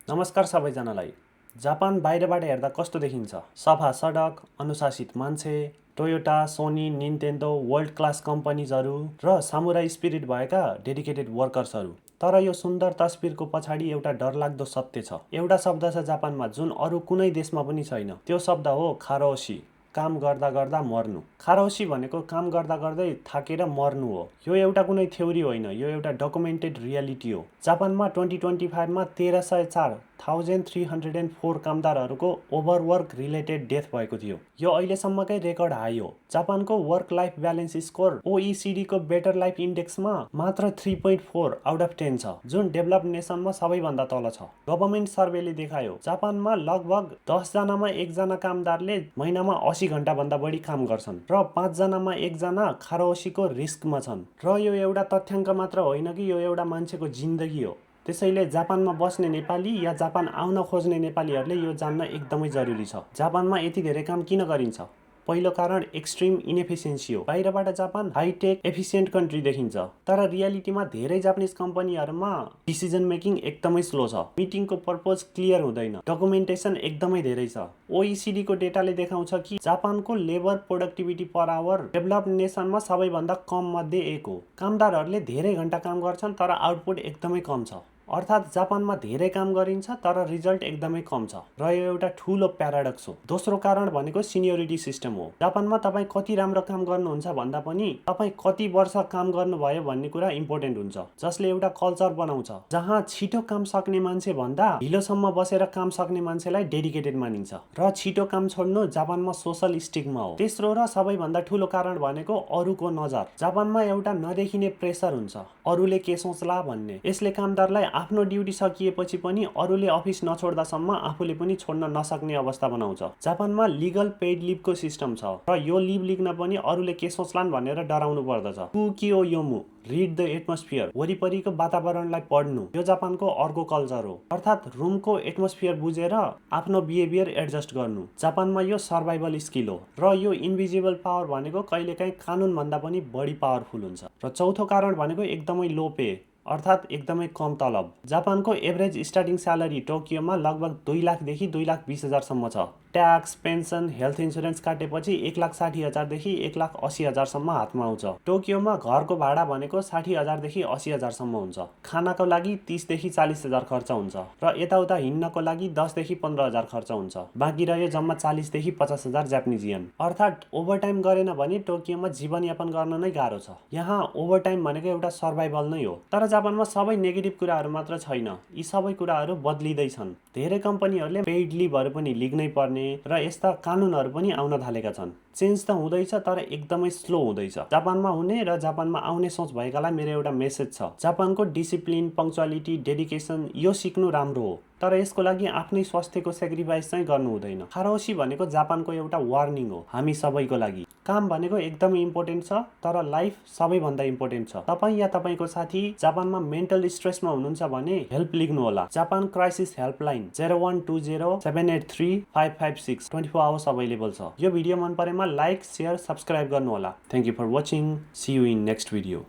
नमस्कार सबैजनालाई। जापान बाहिरबाट हेर्दा कस्तो देखिन्छ? सफा सडक, अनुशासित मान्छे, Toyota, Sony, Nintendo, world class कम्पनीजहरू र सामुराई स्पिरिट भएका डेडिकेटेड वर्कर्सहरू। तर यो सुन्दर तस्बिरको पछाडि एउटा डरलाग्दो सत्य छ। एउटा शब्द छ जापानमा जुन अरू कुनै देशमा पनि छैन। त्यो शब्द हो खारोशी। काम गर्दा गर्दा मर्नु। खारोशी भनेको काम गर्दा गर्दै थाकेर मर्नु हो। यो एउटा कुनै थ्योरी होइन, यो एउटा डकुमेन्टेड रियालिटी हो। जापानमा 2025मा 1304 कामदारहरूको ओभरवर्क रिलेटेड डेथ भएको थियो। यो अहिलेसम्मकै रेकर्ड हाई हो। जापानको वर्क लाइफ ब्यालेन्स स्कोर ओइसिडीको बेटर लाइफ इन्डेक्समा मात्र 3.4 आउट अफ 10 छ, जुन डेभलप नेसनमा सबैभन्दा तल छ। गभर्मेन्ट सर्वेले देखायो जापानमा लगभग 10 जनामा एकजना कामदारले महिनामा 80 घण्टाभन्दा बढी काम गर्छन् र 5 जनामा एकजना खारोशीको रिस्कमा छन्। र यो एउटा तथ्याङ्क मात्र होइन कि यो एउटा मान्छेको जिन्दगी हो। त्यसैले जापानमा बस्ने नेपाली या जापान आउन खोज्ने नेपालीहरूले यो जान्न एकदमै जरुरी छ। जापानमा यति धेरै काम किन गरिन्छ? पहिलो कारण एक्सट्रिम इनएफिसियन्सी हो। बाहिरबाट जापान हाइटेक एफिसियन्ट कन्ट्री देखिन्छ, तर रियालिटीमा धेरै जापानिज कम्पनीहरूमा डिसिजन मेकिङ एकदमै स्लो छ। मिटिङको पर्पज क्लियर हुँदैन, डकुमेन्टेसन एकदमै धेरै छ। ओइसिडीको डेटाले देखाउँछ कि जापानको labour productivity per hour develop नेसनमा सबैभन्दा कम मध्ये एक हो। कामदारहरूले धेरै घण्टा काम गर्छन् तर आउटपुट एकदमै कम छ। अर्थात् जापानमा धेरै काम गरिन्छ तर रिजल्ट एकदमै कम छ र यो एउटा ठूलो प्याराडक्स हो। दोस्रो कारण भनेको सिनियोरिटी सिस्टम हो। जापानमा तपाईँ कति राम्रो काम गर्नुहुन्छ भन्दा पनि तपाईँ कति वर्ष काम गर्नुभयो भन्ने कुरा इम्पोर्टेन्ट हुन्छ, जसले एउटा कल्चर बनाउँछ जहाँ छिटो काम सक्ने मान्छे भन्दा ढिलोसम्म बसेर काम सक्ने मान्छेलाई डेडिकेटेड मानिन्छ र छिटो काम छोड्नु जापानमा सोशल स्टिग्मा हो। तेस्रो र सबैभन्दा ठूलो कारण भनेको अरूको नजर। जापानमा एउटा नदेखिने प्रेसर हुन्छ, अरूले के सोच्ला भन्ने। यसले कामदारलाई आफ्नो ड्युटी सकिएपछि पनि अरूले अफिस नछोड्दासम्म आफूले पनि छोड्न नसक्ने अवस्था बनाउँछ। जापानमा लिगल पेड लिभको सिस्टम छ र यो लिभ लिग्न पनि अरूले के सोच्लान् भनेर डराउनु पर्दछ। कुकियो योमु, रिड द एटमोस्फियर, वरिपरिको वातावरणलाई पढ्नु, यो जापानको अर्को कल्चर हो। अर्थात् रुमको एटमोस्फियर बुझेर आफ्नो बिहेभियर एडजस्ट गर्नु। जापानमा यो सर्भाइभल स्किल हो र यो इन्भिजिबल पावर भनेको कहिलेकाहीँ कानुनभन्दा पनि बढी पावरफुल हुन्छ। र चौथो कारण भनेको एकदमै लो पे, अर्थात् एकदमै कम तलब। जापानको एभरेज स्टार्टिङ स्यालेरी टोकियोमा लगभग 2 लाखदेखि 2,20,000सम्म छ। ट्याक्स, पेन्सन, हेल्थ इन्सुरेन्स काटेपछि 1,60,000देखि 1,80,000सम्म हातमा आउँछ। टोकियोमा घरको भाडा भनेको 60,000देखि 80,000सम्म हुन्छ। खानाको लागि 30,000देखि 40,000 खर्च हुन्छ र यताउता हिँड्नको लागि 10,000देखि 15,000 खर्च हुन्छ। बाँकी रह्यो जम्मा 40,000देखि 50,000 जापानिज येन। अर्थात् ओभरटाइम गरेन भने टोकियोमा जीवनयापन गर्न नै गाह्रो छ। यहाँ ओभरटाइम भनेको एउटा सर्भाइभल नै हो। तर जापानमा सबै नेगेटिभ कुराहरू मात्र छैन, यी सबै कुराहरू बदलिँदैछन्। धेरै कम्पनीहरूले पेड लिभहरू पनि लिग्नै पर्ने र यस्ता कानुनहरू पनि आउन थालेका छन्। चेन्ज त हुँदैछ तर एकदमै स्लो हुँदैछ। जापानमा हुने र जापानमा आउने सोच भएकालाई मेरो एउटा मेसेज छ। जापानको डिसिप्लिन, पङ्क्चुअलिटी, डेडिकेसन यो सिक्नु राम्रो हो, तर यसको लागि आफ्नै स्वास्थ्यको सेक्रिफाइस चाहिँ गर्नु हुँदैन। खारोशी भनेको जापानको एउटा वार्निङ हो हामी सबैको लागि। काम भनेको एकदमै इम्पोर्टेन्ट छ, तर लाइफ सबैभन्दा इम्पोर्टेन्ट छ। तपाईँ या तपाईँको साथी जापानमा मेन्टल स्ट्रेसमा हुनुहुन्छ भने हेल्प लिग्नुहोला। Japan crisis helpline 0120783556 24 hours available छ। यो भिडियो मन परेमा लाइक, सेयर, सब्सक्राइब गर्नुहोला। Thank you for watching. See you in next video.